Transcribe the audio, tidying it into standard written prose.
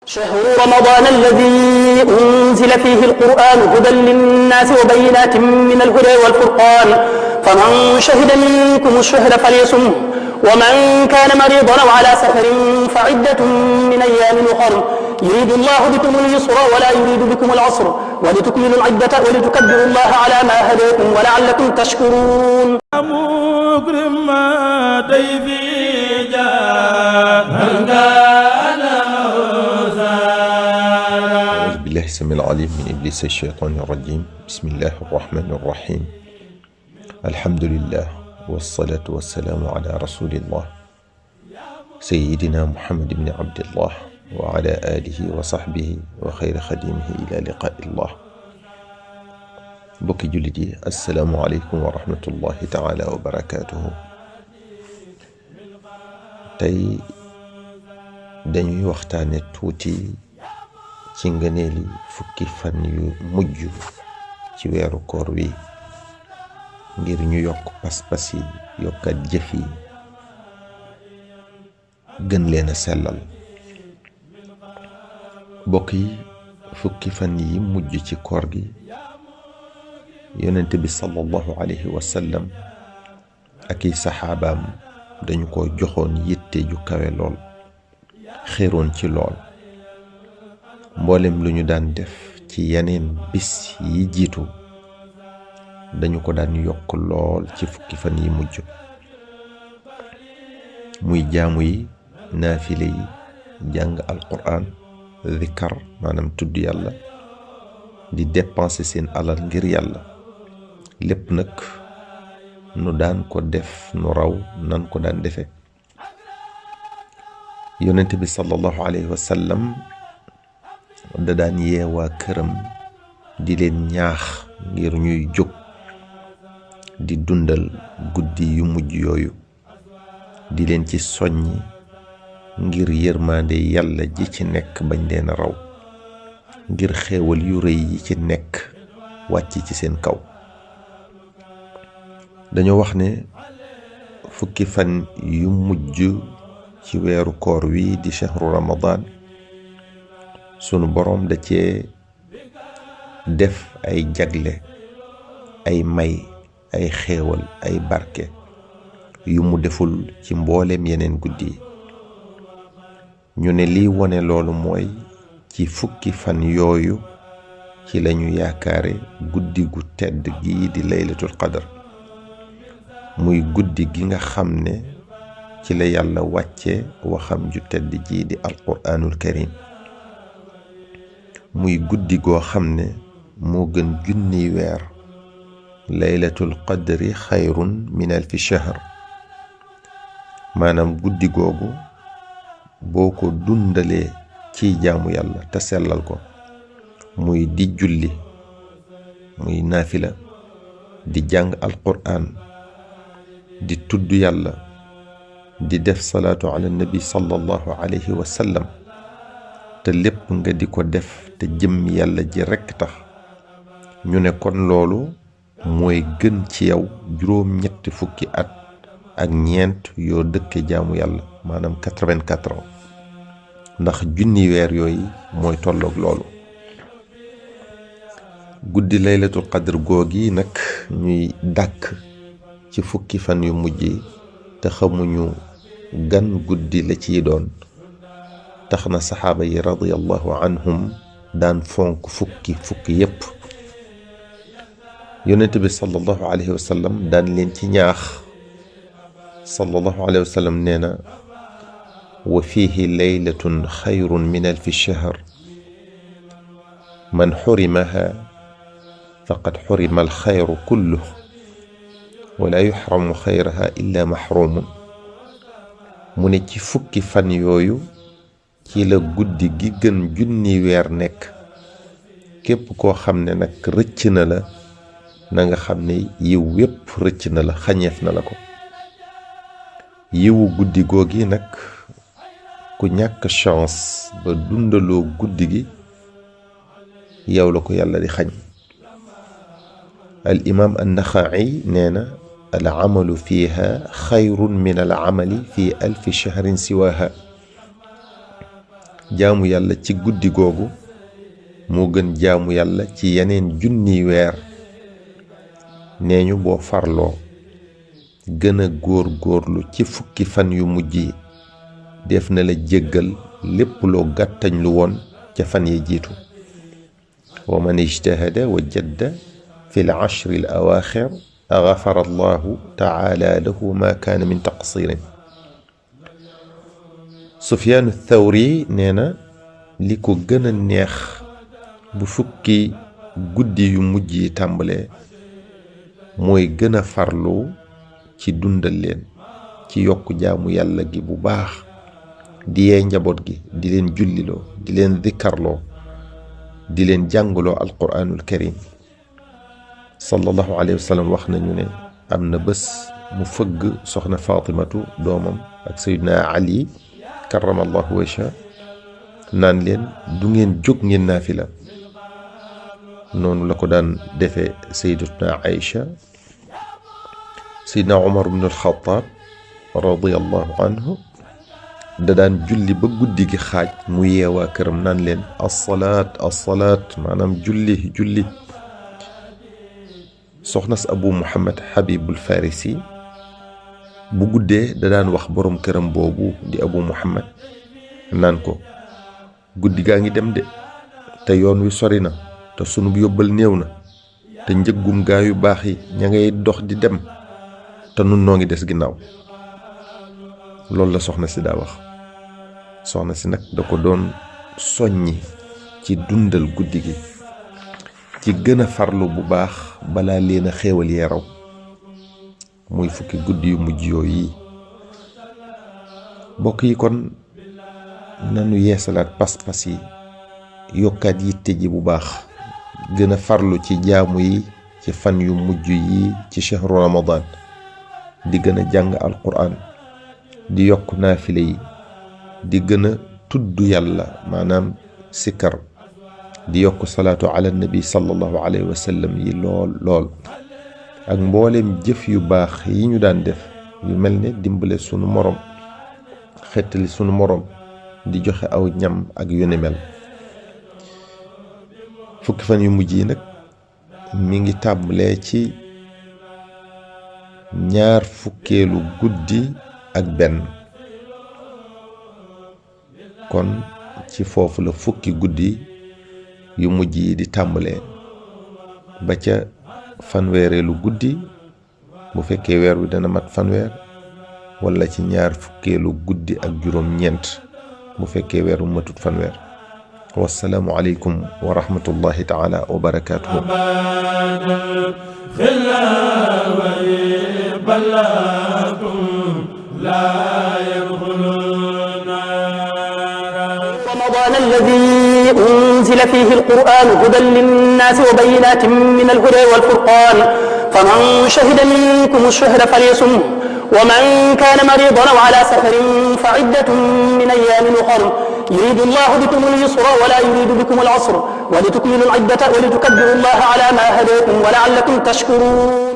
شهر رمضان الذي أنزل فيه القرآن هدى للناس وبينات من الهدى والفرقان فمن شهد منكم الشهر فليصمه ومن كان مريضا أو على سفر فعدة من أيام أخر يريد الله بكم اليسر ولا يريد بكم العسر ولتكملوا العدة ولتكبروا الله على ما هداكم ولعلكم تشكرون. مكرم ضيفي أعوذ بالله السميع العليم من إبليس الشيطان الرجيم. بسم الله الرحمن الرحيم. الحمد لله والصلاة والسلام على رسول الله سيدنا محمد بن عبد الله وعلى آله وصحبه وخير خديمه إلى لقاء الله. bokki jullit yi assalaamu aleykum wa rahmatullahi taala wa barakaatuhu. tey dañuy waxtaane tuuti ci ngëneeli fukki fan yu mujj ci weeru koor wi ngir ñu yokk pas-pas yi yokkat jëf yi gën leen a sellal. bokk yi fukki fan yi mujj ci koor gi yonent bi sallallahu alayhi wa sallam ak i saxaabaam dañu ko joxoon yitte ju kawe lool, xéroon ci lool. mboolem lu ñu daan def ci yeneen bis yi jiitu dañu ko daan yokk lool ci fukki fan yi mujj, muy jaamu yi, naafile yi, jàng alquran, zikar maanaam tudd yàlla, di dépenser seen alal ngir yàlla. lépp nag nu daan ko def nu raw nan ko daan defe. yonent bi sallallahu alayhi wa sallam da daan yeewaa këram di leen ñaax ngir ñuy jóg di dundal guddi yu mujj yooyu, di leen ci soññi ngir yërmande yàlla ji ci nekk bañ leen raw, ngir xéewal yu rëy yi ci nekk wàcc ci seen kaw. dañoo wax ne fukki fan yu mujj ci weeru koor wi di shahru ramadan sunu boroom da cee def ay jagle, ay may, ay xéewal, ay barke yu mu deful ci mbooleem yeneen guddi yi. ñu ne lii wone loolu mooy ci fukki fan yooyu ci lañu yaakaare guddi gu tedd gii di laylatul qadr, muy guddi gi nga xam ne ci la yàlla wàcce waxam ju tedd ji di alquraanul karim, muy guddi goo xam ne moo gën junniy weer. laylatul qadri xayrun min alfi shahr, maanaam guddi googu boo ko dundalee ci jaamu yàlla te sellal ko, muy di julli, muy naafila, di jàng alquraan, di tudd yàlla, di def salaatu ala nabi sallallahu alayhi wa sallam, te lépp nga di ko def te jëm yàlla ji rekk tax. ñu ne kon loolu mooy gën ci yow juróom-ñetti fukki at ak ñeent yoo dëkke jaamu yàlla, maanaam 84 ans, ndax junni weer yooyu mooy tolloog loolu. guddi laylatul qadr googi nag ñuy dàkk ci fukki fan yu mujj yi te xamuñu gan guddi la ciy doon, tax na saxaaba yi radiyallahu anhum daan fonk fukki yépp. yonent bi sallallahu alayhi wa sallam daan leen ci ñaax. sallallahu alayhi wa sallam nee na wa fiihi laylatun xayrun min alfi shahr man xurimaha faqad xurima alxayru kulluh wala yuxramu xayraha illa maxrumun. mu ne ci fukki fan yooyu ci la guddi gi gën junni weer nekk. képp koo xam ne nag rëcc na la, na nga xam ne yiw wépp rëcc na la, xañeef na la ko. yiwu guddi googi nag ku ñàkk chance ba dundaloo guddi gi yow la ko yàlla di xañ. al imam an-Naxa'i nee na al amalu fiha xayrun min al amali fi alfi shahrin siwaha. jaamu yàlla ci guddi googu moo gën jaamu yàlla ci yeneen junniy weer. nee ñu boo farloo gën a góorlu ci fukki fan yu mujj yi def na la jéggal lépp loo gàttañ lu woon ca fan yi jiitu. wa man ijtahada wa jadda fi l ashri al awaaxir gafara allahu taala lahu ma kaana min taqsirin. Sufyaanu Thawri nee na li ko gën a neex bu fukki guddi yu mujj yi tàmbalee mooy gën a farlu ci dundal leen, ci yokk jaamu yàlla gi bu baax, di yee njaboot gi, di leen julliloo, di leen dikkarloo, di leen jàngaloo alquraanul karim. sallallahu alayhi wa sallam wax nañu ne am na bés mu fëgg soxna Fatimatu doomam ak Seydina Ali karamallahu wajha naan leen du ngeen jóg ngeen naafila. noonu la ko daan defee Sayyidatuna Aïcha. Seydina Umar ibn al-Khattab radiyallahu anhu da daan julli ba guddi gi xaaj mu yeewaa këram naan leen as-salaat as-salaat, maanaam julli julli. soxnas Abu Muhammad Habibul Farisi bu guddee da daan wax borom këram boobu di Abu Muhammad naan ko guddi gaa ngi dem de, te yoon wi sori na, te sunu yóbbal néew na, te njëggum gaa yu baax yi ña ngay dox di dem, te nun noo ngi des ginnaaw. loolu la soxna si daa wax. soxna si nag da ko doon soññi ci dundal guddi gi, ci gën a farlu bu baax balaa leen a xéewal yeeraw, muy fukki guddi yu mujj yooyu yi. mbokk yi kon nanu yeesalaat pas-pas yi, yokkaat yitte ji bu baax, gën a farlu ci jaamu yi ci fan yu mujj yi ci shahru ramadan, di gën a jàng alquran, di yokk naafile yi, di gën a tudd yàlla maanaam sikkar, di yokk salaatu ala nabi sallallahu alayhi wa sallam yi lool ak mbooleem jëf yu baax yi ñu daan def, yu mel ne dimbale sunu morom, xettali sunu morom, di joxe aw ñam ak yu ni mel. fukki fan yu mujj yi nag mi ngi tàmbalee ci 20 guddi ak benn, kon ci foofu la fukki guddi yu mujj yi di tàmbalee ba ca fanweereelu guddi bu fekkee weer wi dana mat fanweer, wala ci 20 guddi ak juróom-ñeent bu fekkee weer wi matut fanweer. wassalaamu aleykum wa rahmatullahi taala wa barakaatuhu. رمضان الذي أنزل فيه القرآن هدى للناس وبينات من الهدى والفرقان فمن شهد منكم الشهر فليصمه ومن كان مريضا أو على سفر فعدة من أيام أخر يريد الله بكم اليسر ولا يريد بكم العسر ولتكملوا العدة ولتكبروا الله على ما هداكم ولعلكم تشكرون.